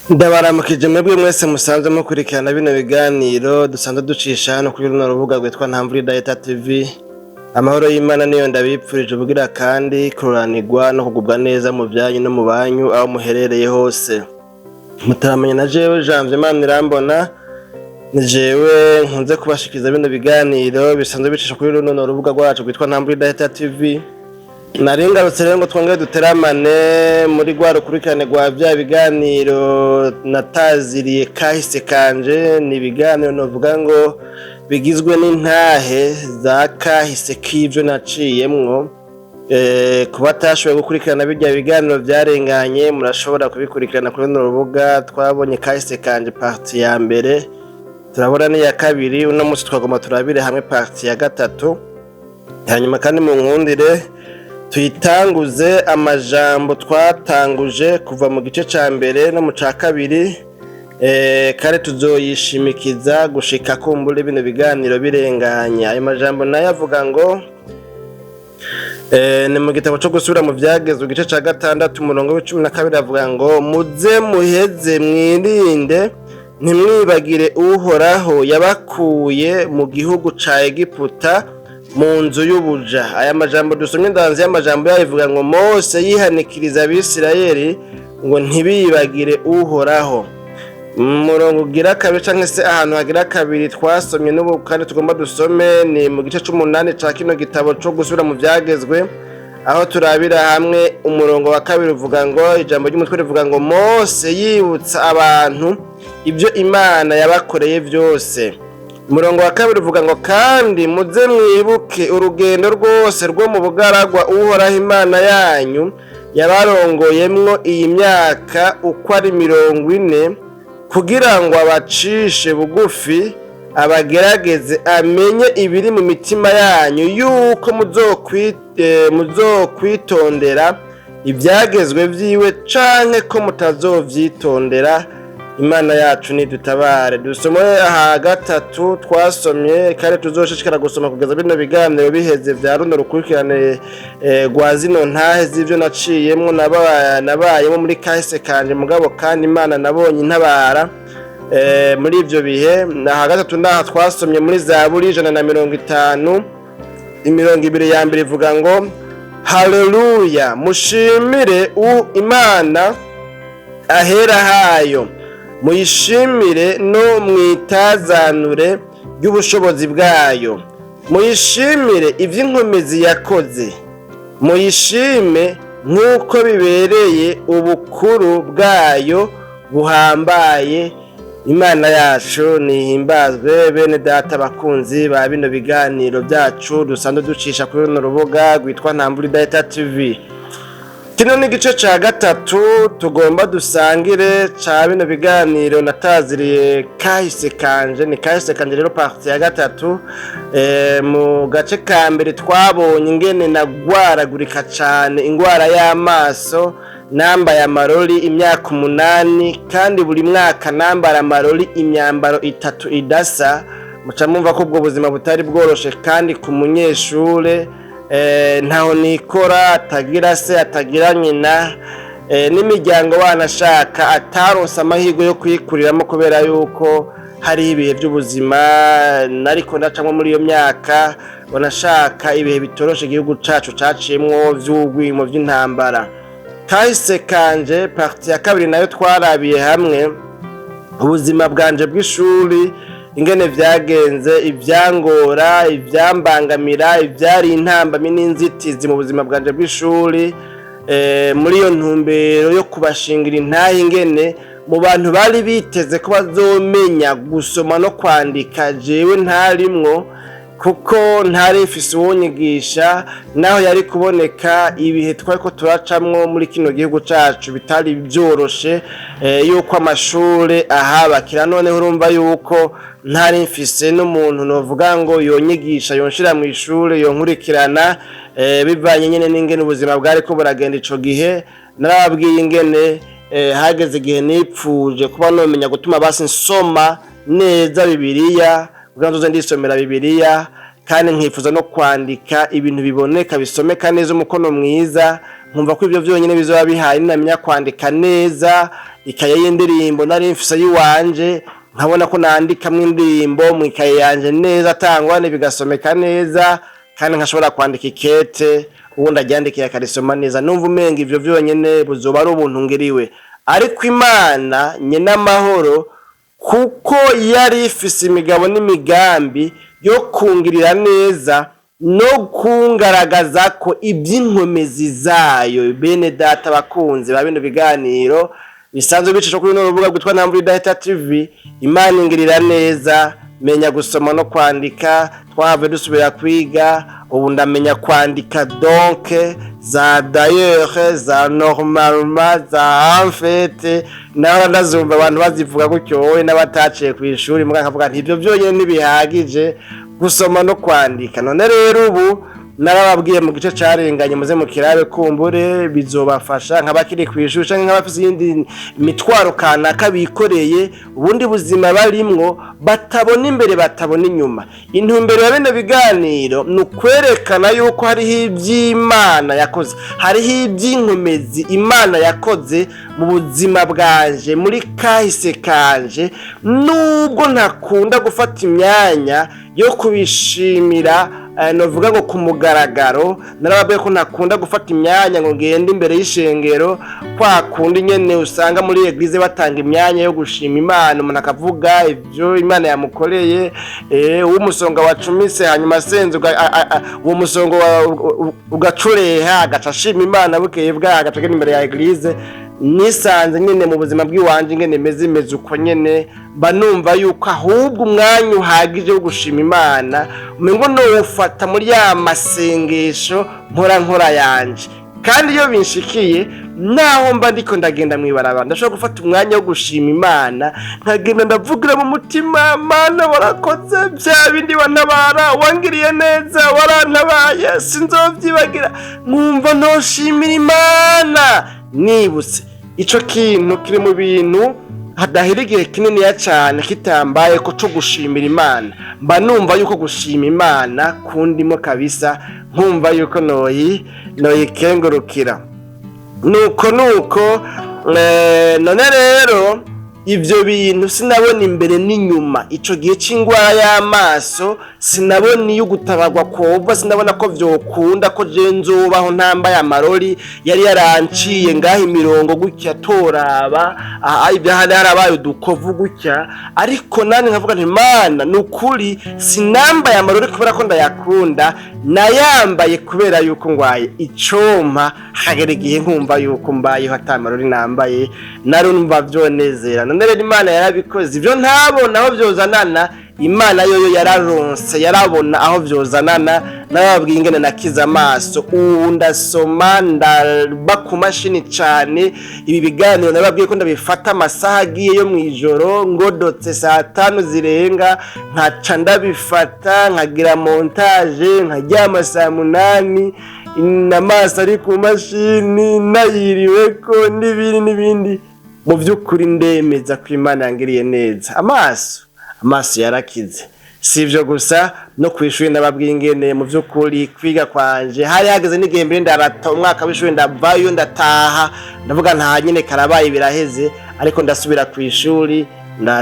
Ndabaramukije mwebwe mwese musanzwe mukurikirana bino biganiro dusanzwe ducisha hano kuri runo rubuga rwitwa Ntamvura Idahita TV. Amahoro y'Imana niyo ndabipfurije ubugira kandi kururanirwa no kugubwa neza mu byanyu no mu banyu aho muherereye hose. Mutaramenya na jewe Janvier Manirambona, ni jewe nkunze kubashikiza bino biganiro bisanzwe bicisha kuri runo rubuga rwacu rwitwa Ntamvura Idahita TV. Nari ngarutse rero ngo twongere duteramane muri rwa rukurikirane rwa bya biganiro nataziriye kahise kanje. Ni ibiganiro novuga ngo bigizwe n'intahe za kahise k'ivyo naciyemwo. Ku batashoboye gukurikirana birya biganiro vyarenganye, murashobora kubikurikirana kuri runo rubuga. Twabonye kahise kanje partie ya mbere, turabona n'iya kabiri. Uno munsi twagomba turabire hamwe partie ya gatatu. Hanyuma kandi mu nkundire tuyitanguze amajambo twatanguje kuva mu gice ca mbere no mu ca kabiri, kandi tuzoyishimikiza gushika kumbura bino biganiro birenganye. Ayo majambo nayo avuga ngo ni mu gitabo co gusubira mu vyagezwe, igice ca 6, umurongo w'12, avuga ngo: "Muze muheze mwirinde, ntimwibagire Uhoraho yabakuye mu gihugu ca Egiputa, mu nzu y'ubuja." Aya majambo dusomye, ndanzi y'amajambo yayo ivuga ngo Mose yihanikiriza Abisirayeli ngo ntibibagire Uhoraho. Umurongo ugira kabiri, canke se ahantu hagira kabiri twasomye n'ubu kandi tugomba dusome, ni mu gice c'umunani ca kino gitabo co gusubira mu vyagezwe, aho turabira hamwe umurongo wa 2. Uvuga ngo, ijambo ry'umutwe rivuga ngo: "Mose yibutsa abantu ibyo Imana yabakoreye byose." Umurongo wa 2 uvuga ngo: "Kandi muze mwibuke urugendo rwose rwo mu bugaragwa Uhoraho Imana yanyu yabarongoyemwo iyi myaka uko ari 40, kugira ngo abacishe bugufi, abagerageze, amenye ibiri mu mitima yanyu, yuko muzokwitondera ibyagezwe vyiwe canke ko mutazovyitondera." Imana yacu nidutabare. Dusome aha gatatu twasomye, kandi tuzoshishikara gusoma kugeza bino biganiro biheze vya runo rukurikirane rwa zino ntahe z'ivyo naciyemwo, nabayemo muri kahise kanje, mugabo kandi Imana nabonye intabara muri ivyo bihe. Aha gatatu naha twasomye muri Zaburi 150, imirongo 2 ya mbere, ivuga ngo: "Haleluya, mushimire u Imana ahera hayo, muyishimire no mwitazanure ry'ubushobozi bwayo, muyishimire ivy'inkomezi yakoze, muyishime nk'uko bibereye ubukuru bwayo buhambaye." Imana yacu nihimbazwe. Bene data bakunzi ba bino biganiro byacu dusanzwe ducisha kuri runo rubuga rwitwa Ntambura Idahita TV, kino ni igice ca gatatu tugomba dusangire ca bino biganiro nataziriye kahise kanje. Ni kahise kanje rero partie ya gatatu. Mu gace ka mbere twabonye ingene nagwaragurika cane ingwara y'amaso. Nambaye amarori imyaka 8, kandi buri mwaka nambara amarori imyambaro itatu idasa. Muca mumva ko ubwo buzima butari bworoshe, kandi ku munyeshure ntaho nikora, atagira se, atagira nyina, n'imiryango wanashaka ataronse amahirwe yo kuyikuriramo, kubera yuko hariho ibihe by'ubuzima nariko ndacamwo muri iyo myaka, wanashaka ibihe bitoroshe igihugu cacu caciyemwo vy'ugwimo vy'intambara. Kahise kanje partie ya kabiri nayo twarabiye hamwe ubuzima bwanje bw'ishuri, ingene vyagenze, ivyangora, ivyambangamira, ivyari intambamyi n'inzitizi mu buzima bwanje bw'ishuri, muri iyo ntumbero yo kubashingira intahe ingene mu bantu bari biteze ko bazomenya gusoma no kwandika jewe ntarimwo, kuko ntari mfise uwonyigisha naho yari kuboneka. Ibihe twariko turacamwo muri kino gihugu cacu bitari vyoroshe, yuko amashure ahabakira. Noneho urumva yuko ntari mfise n'umuntu novuga ngo yonyigisha, yonshira mw'ishure, yonkurikirana, bivanye nyene n'ingene ubuzima bwariko buragenda ico gihe. Narababwiye ingene hageze igihe nipfuje kuba nomenya gutuma basi nsoma neza Bibiliya, kugira ngo nzoze ndisomera Bibiliya, kandi nkifuza no kwandika ibintu biboneka, bisomeka neza, umukono mwiza. Nkumva ko ibyo byonyine bizoba bihaye ninamenya kwandika neza ikaye y'indirimbo nari mfise yiwanje, nkabona ko nandikamwo indirimbo mu ikaye yanje neza atangwane, bigasomeka neza, kandi nkashobora kwandika ikete ubundi aryandikiye akarisoma neza. Numva umenga ivyo vyonyene buzoba ari ubuntu ngiriwe. Ariko Imana nyene amahoro, kuko yari ifise imigabo n'imigambi yo kungirira neza no kungaragaza ko iby'inkomezi zayo. Bene data bakunzi ba bino biganiro bisanzwe bicishwa kuri runo rubuga rwitwa Ntamvura Idahita TV, Imana ingirira neza, menya gusoma no kwandika. Twahave dusubira kwiga, ubu ndamenya kwandika donc, za d'ailleurs, za normalement, za en fait. Naho ndazumva abantu bazivuga gutyo, wowe n'abataciye ku ishuri, muga nkavuga nti ibyo byonyine ntibihagije gusoma no kwandika. None rero ubu narababwiye mu gice carenganye, muze mu kirabe, kumbure bizobafasha nk'abakiri ku ishuri canke nk'abafise iyindi mitwaro kanaka bikoreye, ubundi buzima barimwo batabona imbere, batabona inyuma. Intumbero ya bino biganiro ni ukwerekana yuko hariho ivy'Imana yakoze, hariho ivy'inkomezi Imana yakoze mu buzima bwanje muri kahise kanje, nubwo ntakunda gufata imyanya yo kubishimira. Novuga ngo ku mugaragaro, narababwiye ko ntakunda gufata imyanya ngo ngende imbere y'ishengero kwa kundi nyene usanga muri église batanga imyanya yo gushima Imana, umuntu akavuga ivyo Imana yamukoreye, umusonga wacumise hanyuma asenze uwo musongo ugacureha, agaca ashima Imana, bukeye bwaho agaca agenda imbere ya église. Nisanze nyene mu buzima bw'iwanje ingene meze, meze uko nyene. Mba numva yuko ahubwo umwanya uhagije wo gushima Imana umengo nowufata muri ya masengesho nkora nkora yanje. Kandi iyo binshikiye, naho mba ndiko ndagenda mw'ibarabara, ndashobora gufata umwanya wo gushima Imana, nkagenda ndavugira mu mutima: "Mana, warakoze bya bindi, wantabara, wangiriye neza, warantabaye, sinzovyibagira." Nkumva noshimira Imana nibutse ico kintu. Kiri mu bintu hadahera igihe kininiya cane kitambaye ko co gushimira Imana. Mba numva yuko gushima Imana kundimo kabisa, nkumva yuko noyikengurukira. Nuko none rero ivyo bintu sinabona imbere n'inyuma. Ico gihe c'ingwara y'amaso, sinabona iyo gutabarwa kova, sinabona ko vyokunda ko je nzobaho ntambaye amarori. Yari yaranciye ngaho imirongo gutya, toraba aha ibyo hari harabaye udukovu gutya. Ariko nani nkavuga nti: "Mana, nukuri sinambaye amarori kubera ko ndayakunda, nayambaye kubera yuko ngwaye." Icompa hagera igihe nkumva yuko mbayeho ata marori nambaye, narumva vyonezera. None rero Imana yarabikoze. Ibyo ntabona aho vyozanana, Imana yoyo yararonse, yarabona aho vyozanana. Nababwiye ingene nakize amaso, ubu ndasoma, ndaba ku mashini cane. Ibi biganiro nababwiye ko ndabifata amasaha agiye yo mw'ijoro, ngodotse saa 5 zirenga nkaca ndabifata, nkagira montage, nkaryama saa 8, amaso ari ku mashini nayiriweko n'ibindi n'ibindi. Mu by'ukuri ndemeza ko Imana yangiriye neza, amaso yarakize. Si ibyo gusa, no ku ishuri ndababwiye ingene mu by'ukuri kwiga kwanje hari hageze n'igihe mbere ndarata umwaka w'ishuri, ndavayo, ndataha, ndavuga nta nyine karabaye, biraheze. Ariko ndasubira ku ishuri,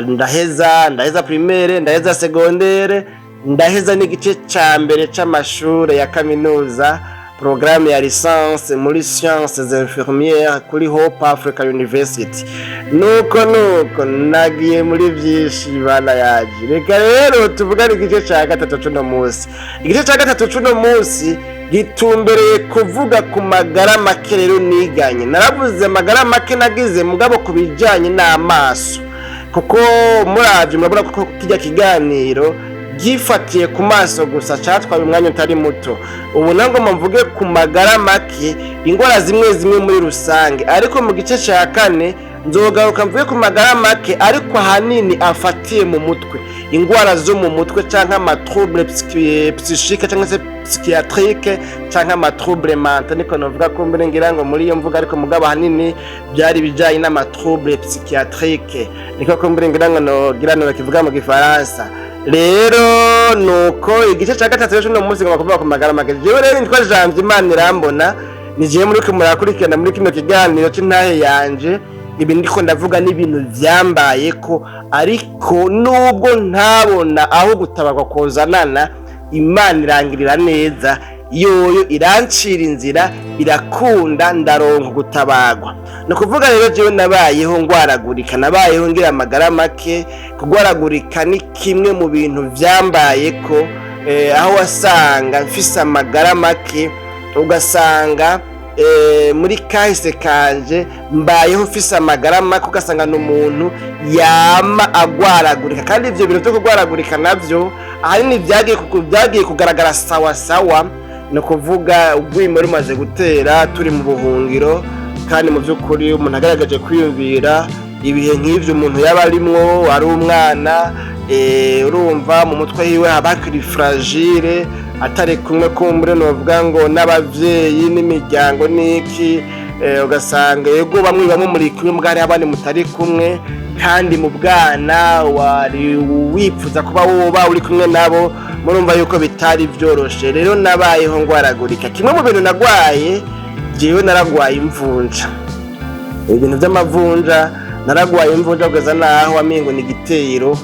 ndaheza primaire, ndaheza secondaire, ndaheza n'igice ca mbere c'amashure ya kaminuza, programme ya licence muri sciences infirmières kuri Hope Africa University. Nuko nagiye muri byinshi bana yaje. Reka rero tuvugane igice ca gatatu c'uno munsi. Igice ca gatatu c'uno munsi gitumbereye kuvuga ku magara make. Rero niganye naravuze amagara make nagize, mugabo ku bijanye n'amaso, kuko muravye murabona ko kirya kiganiro gifatiye ku maso gusa catwaye umwanya utari muto. Ubu nabwo mvuge ku magara make, ingwara zimwe zimwe muri rusange. Ariko mu gice ca kane nzogaruka mvuge ku magara make, ariko ahanini afatiye mu mutwe, ingwara zo mu mutwe canke ama troubles psychiques canke se psychiatrique canke ama troubles mentaux, niko novuga ko mbere ngira ngo muri iyo mvuga. Ariko mugabo ahanini byari bijanye n'ama troubles psychiatriques, niko ko mbere ngira ngo nogira no kivuga mu gifaransa. Rero nuko igice ca gatatu rero c'uno munsi ngomba kuvuga ku magara make. Jewe rero nitwa Janvier Imana irambona. Ni jewe muriko murakurikirana muri kino kiganiro c'intahe yanje. Ibi ndiko ndavuga n'ibintu vyambaye ko, ariko nubwo ntabona aho gutabarwa kozanana, Imana irangirira neza, yoyo irancira inzira, birakunda, ndaronka gutabarwa. Ni ukuvuga rero jewe nabayeho ngwaragurika, nabayeho ngira amagara make. Kugwaragurika ni kimwe mu bintu vyambaye ko, aho wasanga mfise amagara make, ugasanga muri kahise kanje mbayeho mfise amagara make, ugasanga ni umuntu yama agwaragurika. Kandi ivyo bintu vyo kugwaragurika navyo ahanini vyagiye kugaragara sawa sawa, ni ukuvuga urwimo rumaze gutera turi mu buhungiro. Kandi mu by'ukuri umuntu agaragaje kwiyumvira ibihe nk'ivyo umuntu yaba arimwo ari umwana, urumva mu mutwe yiwe haba hakiri fragile, atari kumwe kumbure novuga ngo n'abavyeyi n'imiryango n'iki, ugasanga yego bamwe bamwe muri kumwe, mbwa hariho abandi mutari kumwe. Kandi mu bwana wari wipfuza kuba woba uri kumwe nabo. Murumva yuko bitari vyoroshe. Rero nabayeho ngwaragurika. Kimwe mu bintu nagwaye jewe, naragwaye imvunja, ibintu vy'amavunja. Naragwaye imvunja kugeza naho wamengo ni igitero,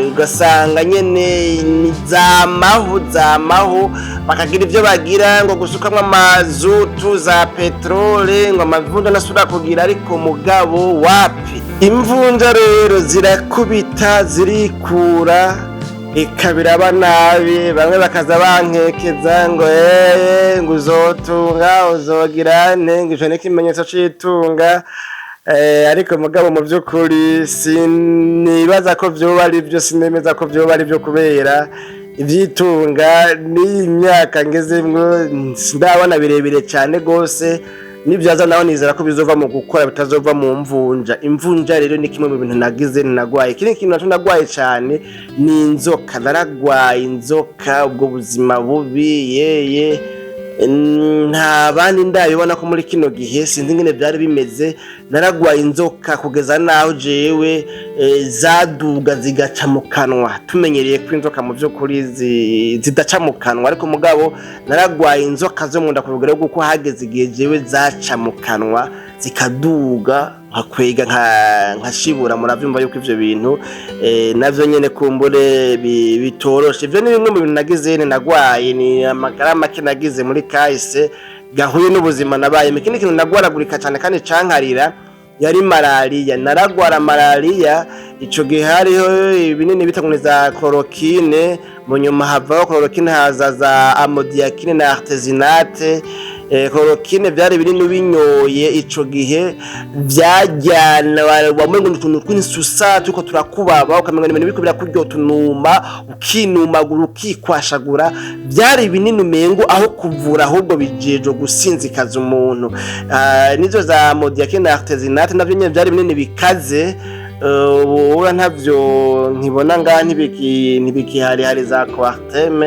ugasanga nyene ni zamaho zamaho, bakagira ivyo bagira ngo gusukamwo amazutu za peterole ngo amavunja nasubira kugira, ariko mugabo wapi. Imvunja rero zirakubita, zirikura, eka biraba nabi. Bamwe bakaza bankekeza ngo ngo uzotunga, uzogira nte, ngo ico ni ikimenyetso c'itunga. Ariko mugabo mu by'ukuri sinibaza ko vyoba ari byo, sinemeza ko vyoba ari byo, kubera ibyitunga n'iyi myaka ngezemwo ndabona birebire cyane gose. Nibyaza naho nizera ko bizova mu gukora, bitazova mu mvunja. Imvunja rero ni kimwe mu bintu nagize nagwaye. Ikindi kintu naco nagwaye cyane ni inzoka. Naragwaye inzoka, ubwo buzima bubi yeye nta bandi ndabibona ko muri kino gihe, sinzi ingene byari bimeze. Naragwaye inzoka kugeza naho jewe zaduga zigaca mu kanwa. Tumenyereye ko inzoka mu by'ukuri zidaca mu kanwa, ariko mugabo naragwaye inzoka zo mu nda ku rugero rw'uko hageze igihe jewe zaca mu kanwa, zikaduga, nkakwega, nkashibura. Muravyumva yuko ivyo bintu navyo nyene kumbure bitoroshe. Ivyo ni bimwe mu bintu nagize nagwaye, ni amagara make nagize muri kahise gahuye n'ubuzima nabayemo. Ikindi kintu nagwaragurika cyane kandi cankarira yari malariya. Naragwara malariya. Ico gihe hariho ibinini bita ngo ni za chloroquine, mu nyuma havaho chloroquine haza za amodiaquine na artesunate. Chloroquine vyari ibinini binyoye ico gihe vyajyana wamengo ni utuntu tw'insusa turiko turakubaba, ukamengo ni ibintu biriko birakurya utunuma, ukinumagura, ukikwashagura. Vyari ibinini umengo aho kuvura ahubwo bijejwe gusinzikaza umuntu. Nizo za amodiaquine na artesunate navyo nyene vyari binini bikaze. Ubu ntavyo nkibona ngaha, ntibikihari. Hari za Coartem,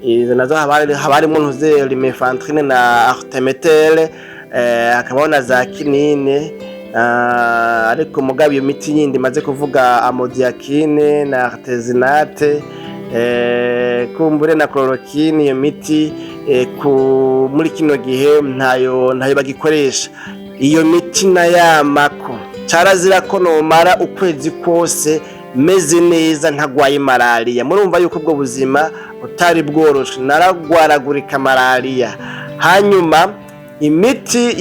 izo nazo haba harimwo ntuze lumefantrine na artéméther, hakabaho na za kinine. Ariko mugabo iyo miti yindi maze kuvuga, amodiaquine na artesunate, kumbure na chloroquine, iyo miti muri kino gihe ntayo bagikoresha. Iyo miti nayamako carazira ko nomara ukwezi kose meze neza ntagwaye malariya. Murumva yuko ubwo buzima butari bworoshe. Naragwaragurika malariya. Hanyuma imiti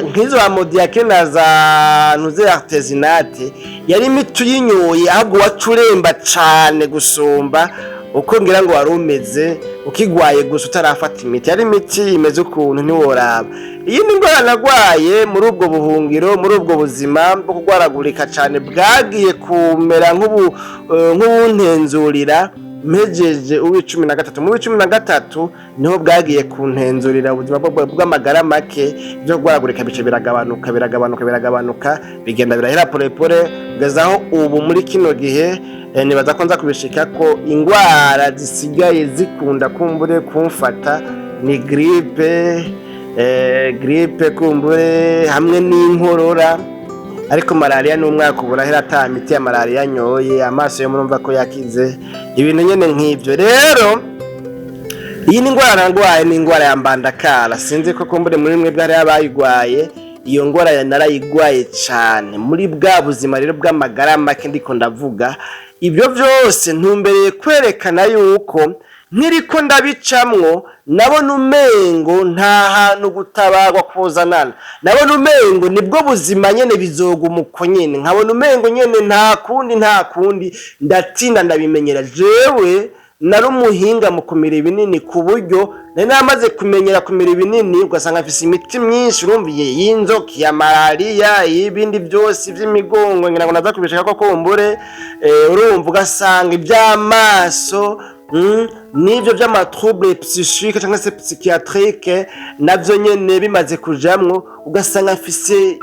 nk'izo amodiaquine na za ntuze artesunate yari imiti uyinyoye ahubwo waca uremba cane gusumba uko ngira ngo wari umeze ukigwaye gusa utarafata imiti. Yari imiti imeze ukuntu ntiworaba. Iyindi ndwara nagwaye muri ubwo buhungiro, muri ubwo buzima bwo kugwaragurika cane, bwagiye kumera nk'ubuntenzurira mpejeje uw'icumi na gatatu. Mu w'icumi na gatatu niho bwagiye kuntenzurira ubuzima bw'amagara make. Byo kugwaragurika bice biragabanuka, biragabanuka, biragabanuka, bigenda birahera polepole kugeza aho ubu muri kino gihe nibaza ko nza kubishika ko ingwara zisigaye zikunda kumbure kumfata ni grippe, grippe kumbure hamwe n'inkorora. Ariko malariya ni umwaka ubu urahera ata miti ya malariya nyoye. Amaso yo murumva ko yakize, ibintu nyene nk'ivyo. Rero Iyi ni indwara narwaye, ni indwara ya mbandakara. Sinzi ko kumbure muri mwe bwari abayigwaye. Iyo ndwara narayigwaye cane muri bwa buzima rero bw'amagara make. Ndiko ndavuga ibyo byose ntumbereye kwerekana yuko nkiriko ndabicamwo, nabona umengo nta hantu gutabarwa kuzanana, nabona umengo nibwo buzima nyene, bizoguma uko nyene, nkabona umengo nyene nta kundi, nta kundi. Ndatinda ndabimenyera. Jewe nari umuhinga mu kumira ibinini, ku buryo nari namaze kumenyera kumira ibinini, ugasanga mfise imiti myinshi, urumva, y'inzoka, ya malariya, y'ibindi byose by'imigongo, ngira ngo naza kubishaka ko kumbure, urumva, ugasanga iby'amaso, n'ivyo vy'ama trouble psychique cyangwa se psychiatrique navyo nyene bimaze kujamwo, ugasanga mfise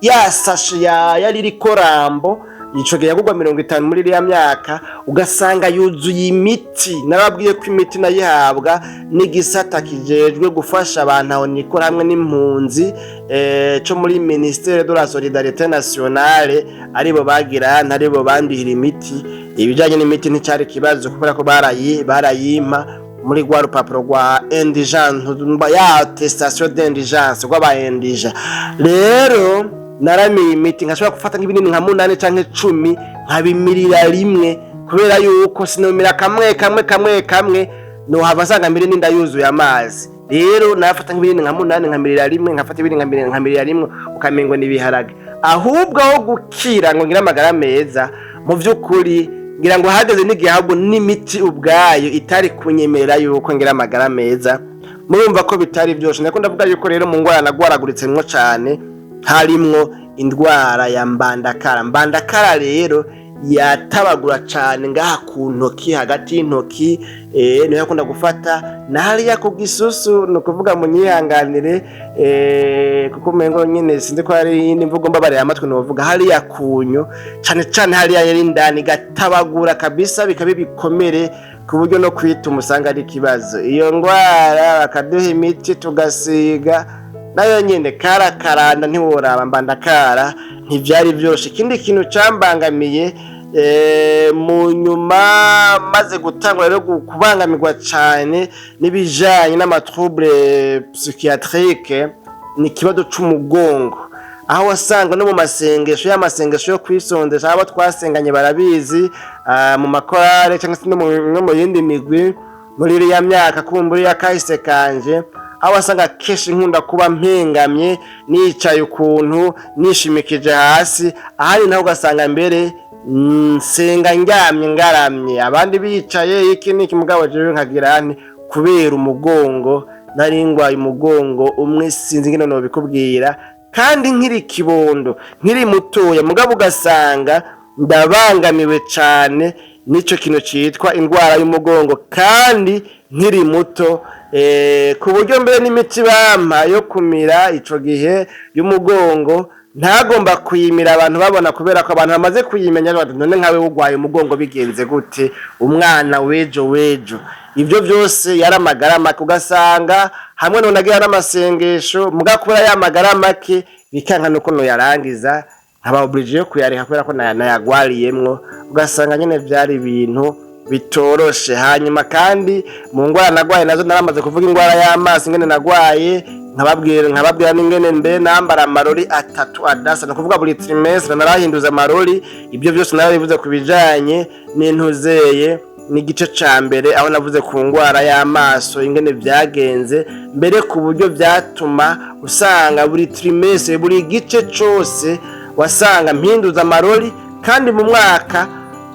ya sachet ya yari iriko rambo. Ico gihe yagurwa 50 muri iriya myaka, ugasanga yuzuye imiti. Narababwiye ko imiti nayihabwa n'igisata kijejwe gufasha abantu aho nikora hamwe n'impunzi, co muri ministère de la solidarité nationale, aribo bagira ntaribo bandihira imiti. Ibijanye n'imiti nticari ikibazo, kubera ko barayimpa muri rwa rupapuro rwa indigence, ya attestation d'indigence rw'aba indigents. Rero naramiye imiti, nkashobora gufata nk'ibinini nka 8 canke 10, nkabimirira rimwe, kubera yuko sinomira kamwe kamwe kamwe kamwe, nohava nsanga mbere n'inda yuzuye amazi. Rero nafata nk'ibinini nka 8 nkamirira rimwe, nkafata ibindi nkamirira rimwe, ukamengo ni ibiharage. Ahubwo aho gukira ngo ngire amagara meza, mu vy'ukuri ngira ngo hageze n'igihe ahubwo n'imiti ubwayo itari kunyemerera yuko ngira amagara meza. Murumva ko bitari byose. Nako ndavuga yuko rero mu ngwara nagwaraguritsemo cane harimwo indwara ya mbandakara. Mbandakara rero yatabagura cane ngaha ku ntoki, hagati y'intoki, niho yakunda gufata, na hariya ku gisusu. Ni ukuvuga munyihanganire, kuko umengo nyene sinzi ko hari iyindi mvugo mbabarira amatwi novuga, hariya kunyo cane cane, hariya yari indani, igatabagura kabisa, bikaba ibikomere ku buryo no kwituma usanga ari ikibazo. Iyo ndwara bakaduha imiti tugasiga, nayo nyene karakaranda, ntiworaba. Mbandakara ntivyari vyoroshe. Ikindi kintu cambangamiye, mu nyuma maze gutangura rero kubangamirwa cane n'ibijanye n'ama trouble psychiatrique, ni ikibazo c'umugongo, aho wasanga no mu masengesho, y'amasengesho yo kwisondesha, abo twasenganye barabizi, mu makorale cyangwa se no mu yindi migwi muri iriya myaka kumbura yakahise kanje, aho wasanga kenshi nkunda kuba mpengamye, nicaye ukuntu nishimikije hasi, ahandi naho ugasanga mbere nsenga ndyamye ngaramye, abandi bicaye, iki n'iki, mugabo jewe nkagira nti kubera umugongo, nari ngwaye umugongo umwe, sinzi ingene nobikubwira, kandi nkiri kibondo, nkiri mutoya, mugabo ugasanga ndabangamiwe cane n'ico kintu citwa indwara y'umugongo kandi nkiri muto, ku buryo mbere n'imiti bampa yo kumira ico gihe y'umugongo ntagomba kuyimira abantu babona, kubera ko abantu bamaze kuyimenya bati: "None nkawe ugwaye umugongo bigenze gute, umwana wejo wejo?" Ibyo byose yari amagara make, ugasanga hamwe none agira n'amasengesho, muga kubera ya magara make bikanka nuko noyarangiza, nkaba obligé yo kuyareka kubera ko nayagwariyemwo, ugasanga nyene vyari ibintu bitoroshe. Hanyuma kandi mu ngwara nagwaye nazo, naramaze kuvuga ingwara y'amaso ingene nagwaye, nkababwira n'ingene mbe nambara amarori atatu adasa, ni ukuvuga buri trimestre narahinduza amarori. Ibyo byose narabivuze ku bijanye n'intuzeye n'igice ca mbere, aho navuze ku ngwara y'amaso ingene vyagenze mbere, ku buryo vyatuma usanga buri trimestre, buri gice cose, wasanga mpinduza amarori, kandi mu mwaka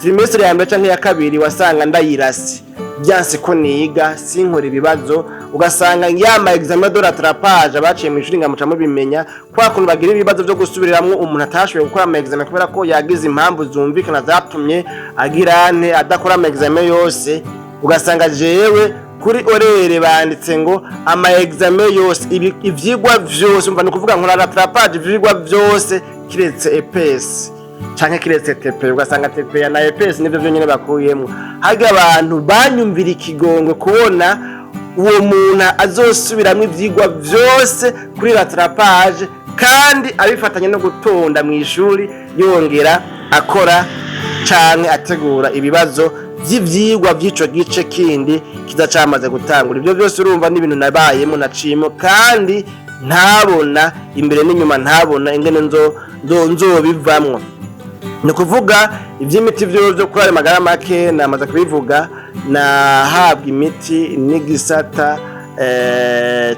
trimestre ya mbere canke ya kabiri wasanga ndayirase, byanse ko niga, sinkora ibibazo, ugasanga yama examen de rattrapage, abaciye mu ishuri ngamuca mubimenya, kwa kuntu bagira ibibazo byo gusubiriramwo umuntu atashoboye gukora ama examen kubera ko yagize impamvu zumvikana zatumye agira ante adakora ama examen yose, ugasanga jewe kuri horaire banditse ngo ama examen yose, ivyigwa vyose, umva, ni ukuvuga nkora rattrapage ivyigwa vyose kiretse EPS canke kiretse TP, ugasanga TP na EPS nivyo vyonyene bakuyemwo. Harya abantu banyumvira ikigongwe kubona uwo muntu azosubiramwo ivyigwa vyose kuri rattrapage, kandi abifatanya no gutonda mu ishuri, yongera akora canke ategura ibibazo. vy'ivyigwa vy'ico gice kindi kiza camaze gutangura. Ibyo byose urumva n'ibintu nabayemo, naciyemo, kandi ntabona imbere n'inyuma, ntabona ingene nzobivamwo. Ni ukuvuga iby'imiti byo kuri ayo magara make namaze kubivuga. Nahabwa imiti n'igisata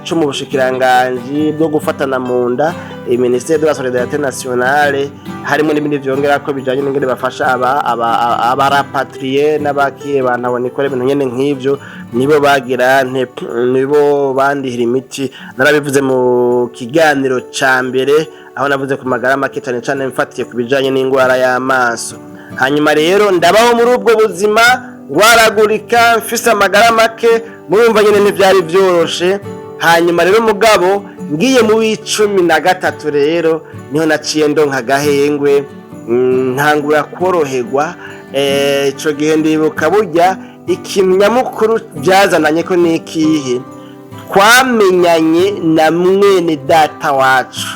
co mu bushikiranganji bwo gufatana mu nda, Ministère de la Solidarité Nationale. Harimo n'ibindi vyongera ko bijanye n'ingene bafasha aba rapatriés n'abakiye bantabona ikora, ibintu nyene nk'ivyo. Nibo bagira nibo bandihira imiti. Narabivuze mu kiganiro ca mbere, aho navuze ku magara make, cane cane mfatiye ku bijanye n'ingwara y'amaso. Hanyuma rero ndabaho muri ubwo buzima, ngwaragurika, mfise amagara make. Murumva nyene ntivyari vyoroshe. Hanyuma rero mugabo ngiye mu w'13 rero niho naciye ndonka agahengwe, ntangura koroherwa. Ico gihe ndibuka burya ikintu nyamukuru byazananye ko ni ikihe? Twamenyanye na mwene data wacu.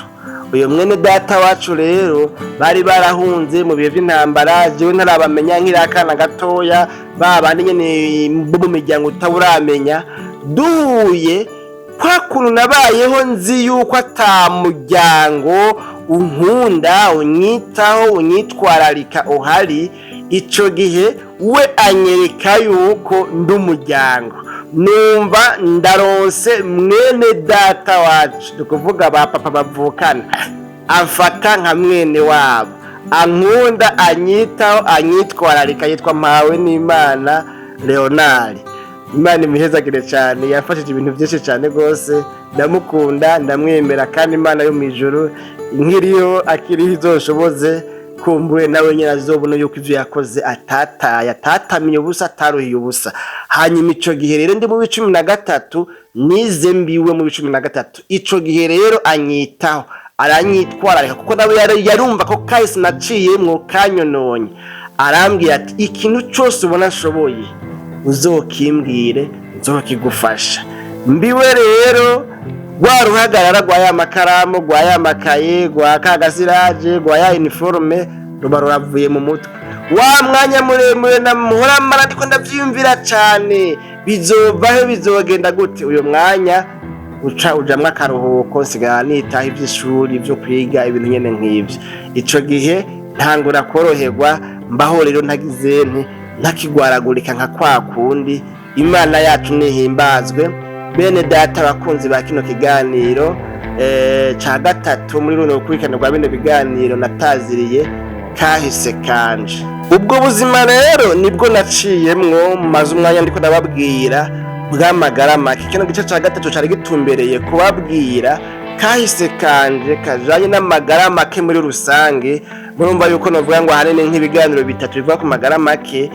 Uyu mwene data wacu rero bari barahunze mu bihe by'intambara, jewe ntarabamenya, nkiri akana gatoya, ba bandi nyene bo mu miryango utawuramenya. Duhuye, kwa kuntu nabayeho nzi yuko ata muryango unkunda, unyitaho, unyitwararika uhari, ico gihe we anyereka yuko ndi umuryango. Numva ndaronse mwene data wacu, ni ukuvuga ba papa bavukana, amfata nka mwene wabo, ankunda, anyitaho, anyitwararika. Yitwa Mpawe n'Imana Leonard. Imana imuhezagire cyane, yafashije ibintu byinshi cyane rwose. Ndamukunda, ndamwemera, kandi Imana yo mu ijuru nkiriho, akiriho, izoshoboze kumbuye nawe nyine azobona yuko ivyo yakoze atataye, atatamiye ubusa, ataruhiye ubusa. Hanyuma ico gihe rero ndi mu w'13, nize mbiwe mu w'13. Ico gihe rero anyitaho, aranyitwararika, kuko nawe yarumva ko kahise naciyemwo kanyononye. Arambwira ati: "Ikintu cose ubona nshoboye uzokimbwire, nzokigufasha." Mbiwe rero rwa ruhagarara rwa ya makaramu, rwa ya makaye, rwa ka gasiraje, rwa ya uniforme, ruba ruravuye mu mutwe. Wa mwanya muremure namuhora mara ndiko ndavyiyumvira cane, bizovahe, bizogenda gute, uyo mwanya uca ujamwo akaruhuko. Nsigara nitaho ivy'ishuri, ivyo kwiga, ibintu nyene nk'ivyo. Ico gihe ntangura koroherwa, mbaho rero ntagize nti ntakigwaragurika nka kwa kundi. Imana yacu nihimbazwe. Bene data, abakunzi ba kino kiganiro ca gatatu muri runo rukurikirane rwa bino biganiro nataziriye Kahise Kanje, ubwo buzima rero nibwo naciyemwo maze umwanya ndiko ndababwira bw'amagara make. Kino gice ca gatatu cari gitumbereye kubabwira kahise kanje kajanye n'amagara make muri rusange. Murumva yuko novuga ngo ahanini nk'ibiganiro bitatu bivuga ku magara make: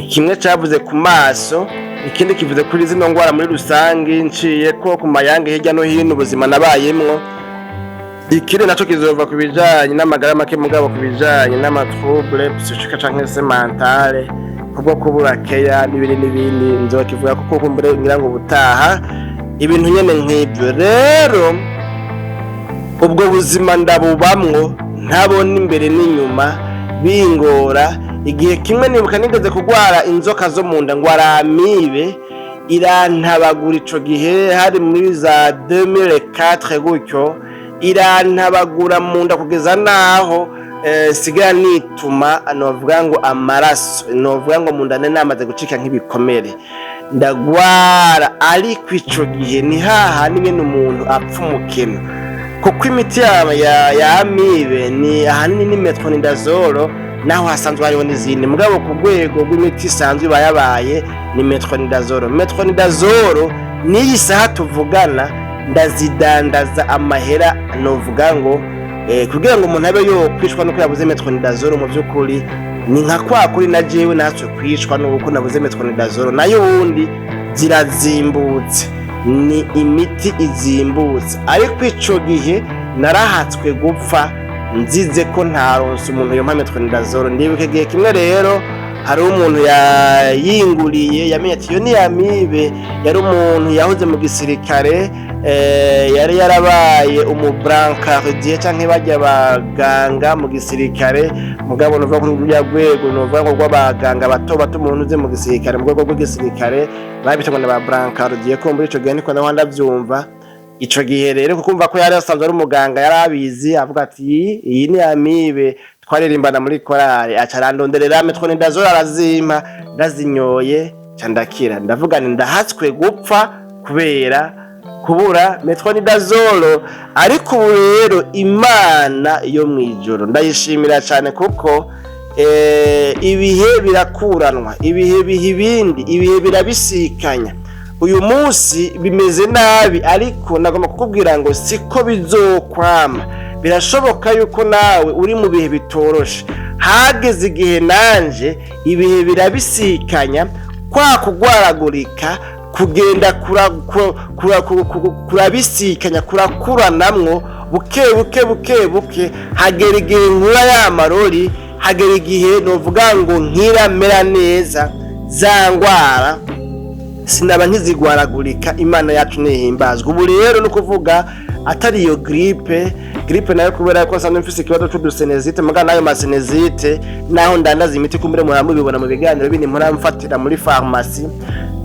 kimwe cavuze ku maso, ikindi kivuze kuri zino ngwara muri rusange, nciye ko ku mayange hirya no hino ubuzima nabayemwo, ikindi naco kizova ku bijanye n'amagara make, mugabo ku bijanye n'ama troubles psychiques canke se mentales, kubwo kubura keya n'ibindi n'ibindi. Nzokivuga kuko kumbure ngira ngo ubutaha, ibintu nyene nk'ibyo. Rero ubwo buzima ndabubamwo, ntabona imbere n'inyuma, bingora. Igihe kimwe nibuka nigeze kugwara inzoka zo mu nda, ngwara amibe, irantabagura. Ico gihe hari muri za 2004 gutyo. Irantabagura mu nda kugeza naho sigara nituma, novuga ngo amaraso, novuga ngo mu nda nari namaze gucika nk'ibikomere, ndagwara. Ariko ico gihe ni hahandi nyene umuntu apfa umukino, kuko imiti ya amibe ni ahanini ni metronidazole, naho hasanzwe hariho n'izindi, mugabo ku rwego rw'imiti isanzwe iba yabaye ni metronidazole. Metronidazole n'iyi saha tuvugana ndazidandaza amahera, novuga ngo kugira ngo umuntu abe yokwicwa nuko yabuze metronidazole, mu by'ukuri ni nka kwa kuri na jewe natwe kwicwa nuko nabuze metronidazole. Nayo ubundi zirazimbutse, ni imiti izimbutse. Ariko ico gihe narahatswe gupfa nzize ko ntaronse umuntu yompa metronidazole. Ndibuka igihe kimwe rero Hari umuntu yayinguriye, yamenye ati iyo ni amibe. Yari umuntu yahoze mu gisirikare, yari yarabaye umubrancardier canke barya baganga mu gisirikare. Mugabo nuvuga kuri ruriya rwego, nuvuga ngo rw'abaganga bato bato, umuntu uze mu gisirikare, mu rwego rw'igisirikare babita ngo ni ba brancardier. Ko muri ico gihe niko naho ndavyumva. Ico gihe rero, kukumva ko yari asanzwe ari umuganga, yari abizi, avuga ati iyi ni amibe. Twaririmbana muri korale, aca arandonderera metronidazole, arazimpa, ndazinyoye ca ndakira. Ndavuga nti ndahatswe gupfa kubera kubura metronidazole. Ariko ubu rero Imana yo mw'ijuru ndayishimira cyane, kuko ibihe birakuranwa, ibihe biha ibindi, ibihe birabisikanya. Uyu munsi bimeze nabi, ariko nagomba kukubwira ngo siko bizokwama. Birashoboka yuko nawe uri mu bihe bitoroshe. Hageze igihe nanje ibihe birabisikanya, kwa kugwaragurika kugenda kurabisikanya, kurakuranamwo buke buke buke buke. Hagera igihe nkura ya marori, hagera igihe novuga ngo nkiramera neza, za ngwara sinaba nkizigwaragurika. Imana yacu nihimbazwa. Ubu rero ni ukuvuga atari iyo grippe. Grippe nayo, kubera ko nsanzwe mfise ikibazo c'udusinusite, muga nayo masinusite, naho ndandaza imiti, kumbure muramubibona mu biganiro bindi muramfatira muri farumasi,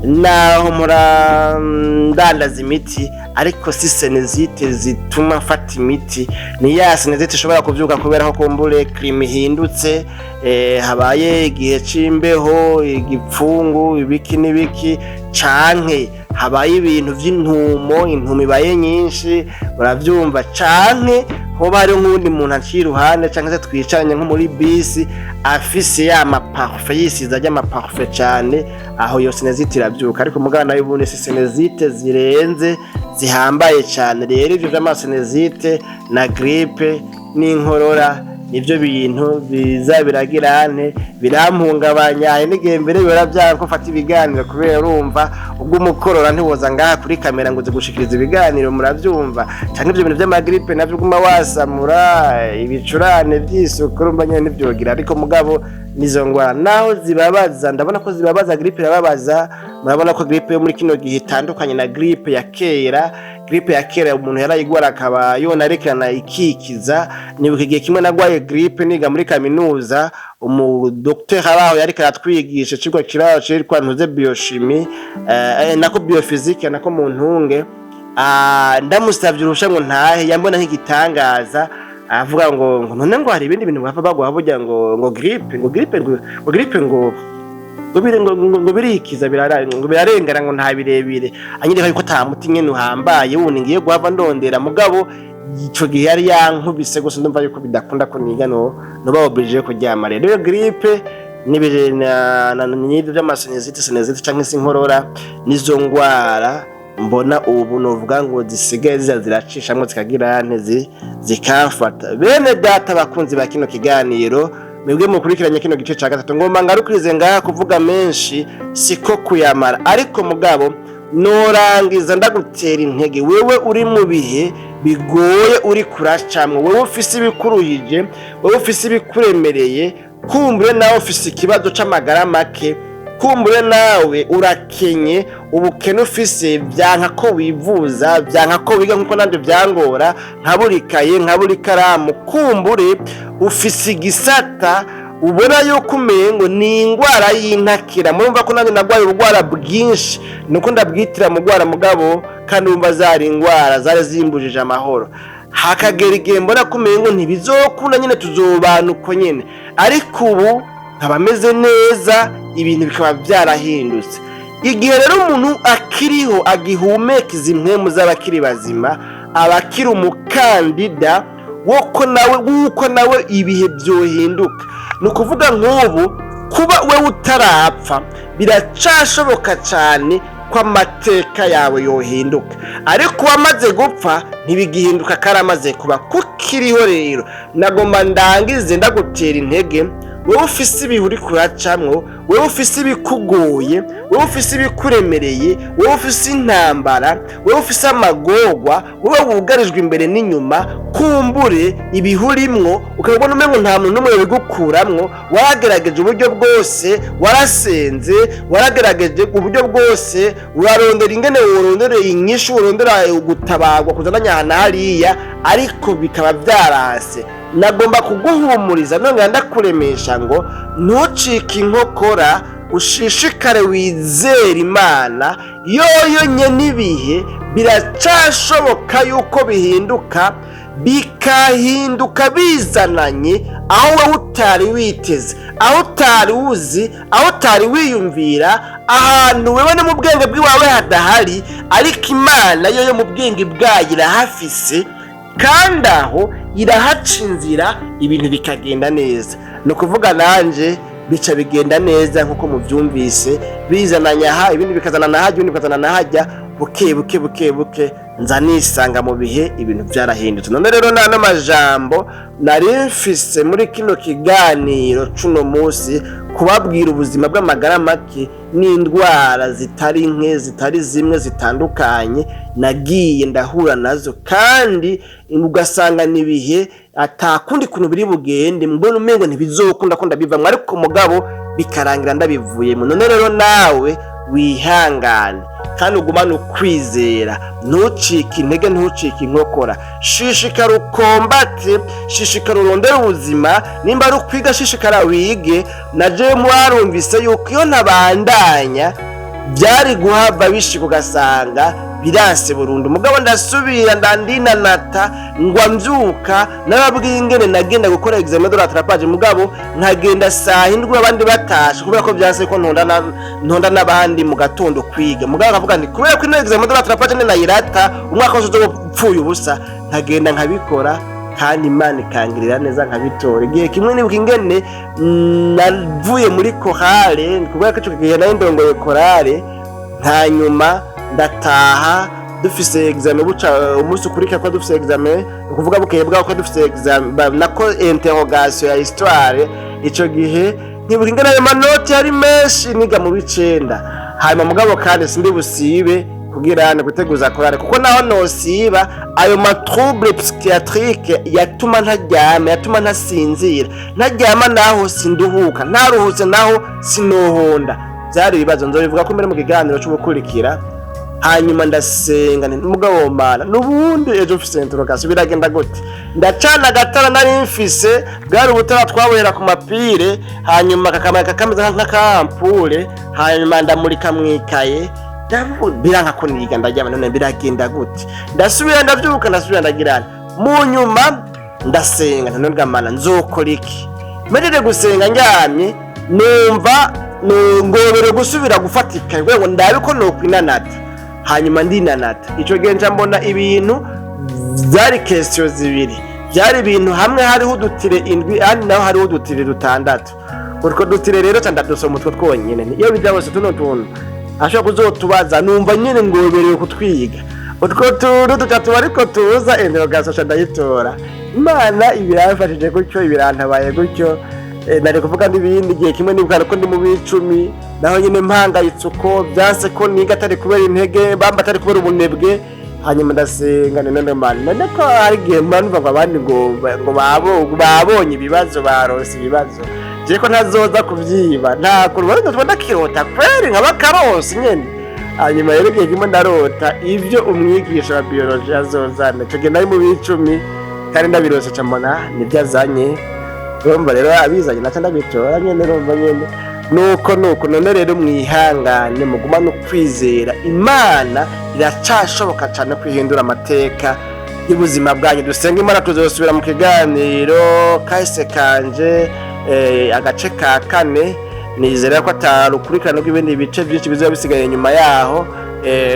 naho murandandaza imiti, ariko si sinusite zituma mfata imiti. Ni ya sinusite ishobora kuvyuka kubera ko kumbure climat ihindutse, habaye igihe c'imbeho, igipfungu, ibiki n'ibiki, canke habaye ibintu vy'intumo, intumo ibaye nyinshi, uravyumva, canke hoba hari nk'uwundi muntu aciye iruhande, canke se twicaranye nko muri bisi, afise ya maparfum, yisize arya maparfum cane, aho iyo sinusite iravyuka. Ariko mugabo nayo ubundi si sinusite zirenze zihambaye cane. Rero ivyo vy'amasinusite na grippe n'inkorora nivyo bintu biza biragirante birampungabanya. Hari n'igihe mbere bihora vyanga ko mfata ibiganiro, kubera urumva ubwo umukorora ntiwoza ngaha kuri kamera ngo uze gushikiriza ibiganiro, muravyumva, canke ivyo bintu vy'amagrippe navyo uguma wasamura, ibicurane vy'isuku, urumva nyene ntivyogira. Ariko mugabo nizo ngwara naho zibabaza, ndabona ko zibabaza. Grippe irababaza. Murabona ko grippe yo muri kino gihe itandukanye na grippe ya kera. Grippe ya kera umuntu yarayigwara akaba yonarekerana ikikiza. Nibuka igihe kimwe nagwaye grippe niga muri kaminuza, umudokiteri abaho yariko aratwigisha icigwa kiraho citwa ntuze biochimie, nako biophysique, nako mu ntunge. Ndamusavye uruhusha ngo ntahe, yambona nk'igitangaza, avuga ngo none ngo hari ibindi bintu bava baguha burya, ngo grippe, ngo grippe, ngo grippe, ngo birikiza, ngo birarengana, ngo nta birebire. Anyereka yuko ata muti nyene uhambaye wundi ngiye guhava ndondera. Mugabo ico gihe yari yankubise gusa, ndumva yuko bidakunda ko niga, no noba obligé kuryama. Rero iyo grippe n'ibyo by'amasinusite, sinusite canke se inkorora, nizo ngwara mbona ubu novuga ngo zisigaye ziza ziracishamwo zikagira nte zikamfata. Bene data bakunzi ba kino kiganiro, mwebwe mukurikiranye kino gice ca gatatu, ngomba ngarukirize ngaha. Kuvuga menshi siko kuyamara, ariko mugabo norangiza ndagutera intege, wewe uri mu bihe bigoye uri kuracamwo, wewe ufise ibikuruhije, wewe ufise ibikuremereye, kumbure nawe ufise ikibazo c'amagara make, kumbure nawe urakenye, ubukene ufise vyanka ko wivuza, vyanka ko wiga nkuko nanje vyangora, nkabura ikaye, nkabura ikaramu. Kumbure ufise igisata ubona yuko umengo ni ingwara y'intakira. Murumva ko nanjye nagwaye ubugwara bwinshi, nuko ndabwitira mu gwara, mugabo kandi wumva zari ingwara zari zimbujije amahoro. Hakagera igihe mbona ko umengo ntibizokunda nyine, tuzobana uko nyene, ariko ubu nkaba meze neza, ibintu bikaba byarahindutse. Igihe rero umuntu akiriho, agihumeka izi mpwemu z'abakiri bazima, aba akiri umukandida woko nawe, wuko nawe ibihe byohinduka. Ni ukuvuga nk'ubu kuba wewe utarapfa, biracashoboka cyane ko amateka yawe yohinduka, ariko uwamaze gupfa ntibigihinduka, karamaze kuba. Kukiriho rero, nagomba ndangize ndagutera intege. Wowe ufise ibihe uri kuracamwo, wowe ufise ibikugoye, wowe ufise ibikuremereye, wowe ufise intambara, wowe ufise amagorwa, wowe wugarijwe imbere n'inyuma, kumbure ibihe urimwo ukabona umengo nta muntu n'umwe bigukuramwo. Waragerageje uburyo bwose, warasenze, waragerageje uburyo bwose, urarondera ingene worondera inyishu, worondera gutabarwa kuzananya aha na hariya, ariko bikaba byaranse. Nagomba kuguhumuriza none ndakuremesha ngo ntucike inkokora, ushishikare wizere Imana yoyo nyene. Ibihe biracashoboka yuko bihinduka, bikahinduka bizananye aho wowe utari witeze, aho utari uzi, aho utari wiyumvira, ahantu wewe no mu bwenge bw'iwawe hadahari, ariko Imana yo mu bwenge bwayo irahafise, kandi aho irahaca inzira, ibintu bikagenda neza. Ni ukuvuga nanje bica bigenda neza nk'uko mubyumvise, bizananye aha, ibindi bikazana hajya, ibindi bikazana hajya, buke buke buke buke nza nisanga mu bihe ibintu byarahindutse. None rero nta majambo nari mfise muri kino kiganiro cuno munsi, kubabwira ubuzima bw'amagara make n'indwara zitari nke, zitari zimwe, zitandukanye nagiye ndahura nazo, kandi ugasanga n'ibihe atakundi kuntu biri bugende, mbona umengo ntibizokunda ko ndabivamwo, ariko mugabo bikarangira ndabivuyemo. None rero nawe wihangane kandi ugumane ukwizera, ntucike intege, ntucike inkokora, shishikara ukombate, shishikara urondere ubuzima. Nimba ari ukwiga, shishikara wige. Na jewe mwarumvise yuko iyo ntabandanya byari guhava bishika ugasanga biranse burundu. Mugabo ndasubira ndandinanata, ngwa mbyuka. Nababwiye ingene nagenda gukora examen de rattrapage, mugabo nkagenda saa 7 abandi batashe, kubera ko byanse ko ntonda n'abandi mu gatondo kwiga. Mugabo nkavuga nti kubera ko ino examen de rattrapage nayirata, umwaka wose uzoba upfuye ubusa. Nkagenda nkabikora, kandi Imana ikangirira neza nkabitora. Igihe kimwe nibuka ingene navuye muri chorale, kubera ko ico gihe nari ndongoye chorale, hanyuma ndataha dufise examen buca umunsi ukurikira ko dufise examen, ni ukuvuga bukeye bwaho ko dufise examen nako interrogation ya histoire. Ico gihe nkibuka ingene ayo manoti yari menshi, niga mu b'icenda. Hanyuma mugabo kandi sindi busibe kugira ni guteguza chorale, kuko naho nosiba ayo ma trouble psychiatrique yatuma ntaryama, yatuma ntasinzira, ntaryama naho sinduhuka, ntaruhutse naho sinohonda. Byari ibibazo nzobivuga ko mbere mu kiganiro c'ubukurikira. Hanyuma ndasenga nti: "Mugabo Mana, nubundi ejo mfise interrogation, biragenda gute?" Ndacana agatara nari mfise, bwari ubutara twabohera ku mapire, hanyuma kakamara kakameze nk'akampure. Hanyuma ndamurika mwikaye, biranka ko niga, ndaryama. None biragenda gute? Ndasubira ndavyuka, ndasubira ndagirana. Mu nyuma ndasenga nti: "None Mana, nzokora iki?" Mpejeje gusenga ndyamye, numva ngobere gusubira gufatika kugira ngo ndabe ko nokwinanata. Hanyuma ndinanata. Ico gihe nca mbona ibintu byari question zibiri, byari ibintu hamwe hariho udutire 7, ahandi naho hariho udutire dutandatu. Utwo dutire rero ca ndadusoma utwo twonyene. Iyo bija bose tuno tuntu ashobora kuzotubaza, numva nyene ngoberewe kutwiga utwo tuntu dutatu, ariko tuza interrogation ca ndayitora. Imana ibiramfashije gutyo, ibirantabaye gutyo. Nari kuvuga n'ibindi. Igihe kimwe nibuka ko ndi mu b'icumi, naho nyine mpangayitse uko byanse ko niga, atari kubera intege bamba, atari kubera ubunebwe. Hanyuma ndasenga nti: "None Mana, none ko hari igihe mba numva ngo abandi ngo babonye ibibazo, baronse ibibazo, je ko ntazoza kuvyiba?" Nta kuntu bari tubona ndakirota kweri nkaba karonse nyene. Hanyuma rero igihe kimwe ndarota ivyo umwigisha wa biologie azozana. Ico gihe nari mu b'icumi, kandi ndabirose, ca mbona nivyo azanye. Urumva rero abizanye naca ndabitora nyene. Urumva nyene nuko nuko. None rero mwihangane, mugumane ukwizera, Imana iracashoboka cane kwihindura amateka y'ubuzima bwanyu. Dusenga Imana. Tuzosubira mu kiganiro kahise kanje, agace ka kane. Nizera ko atarukurikirana rw'ibindi bice byinshi bizoba bisigaye inyuma yaho.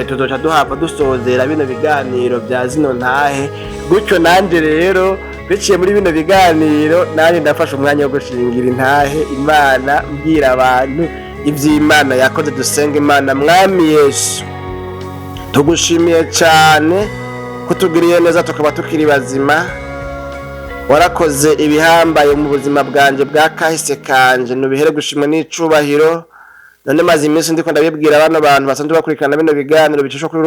Tuzoca duhava dusozera bino biganiro bya zino ntahe gutyo. Nanje rero biciye muri bino biganiro, nanjye ndafashe umwanya wo gushingira intahe Imana, mbwira abantu iby'Imana yakoze. Dusenga Imana. Mwami Yesu, tugushimiye cyane kutugiriye neza tukaba tukiri bazima. Warakoze ibihambaye mu buzima bwanje bwa kahise kanje, nubihere gushimwa n'icubahiro. None maze iminsi ndiko ndabibwira bano bantu basanzwe bakurikirana bino biganiro bicishwa kuri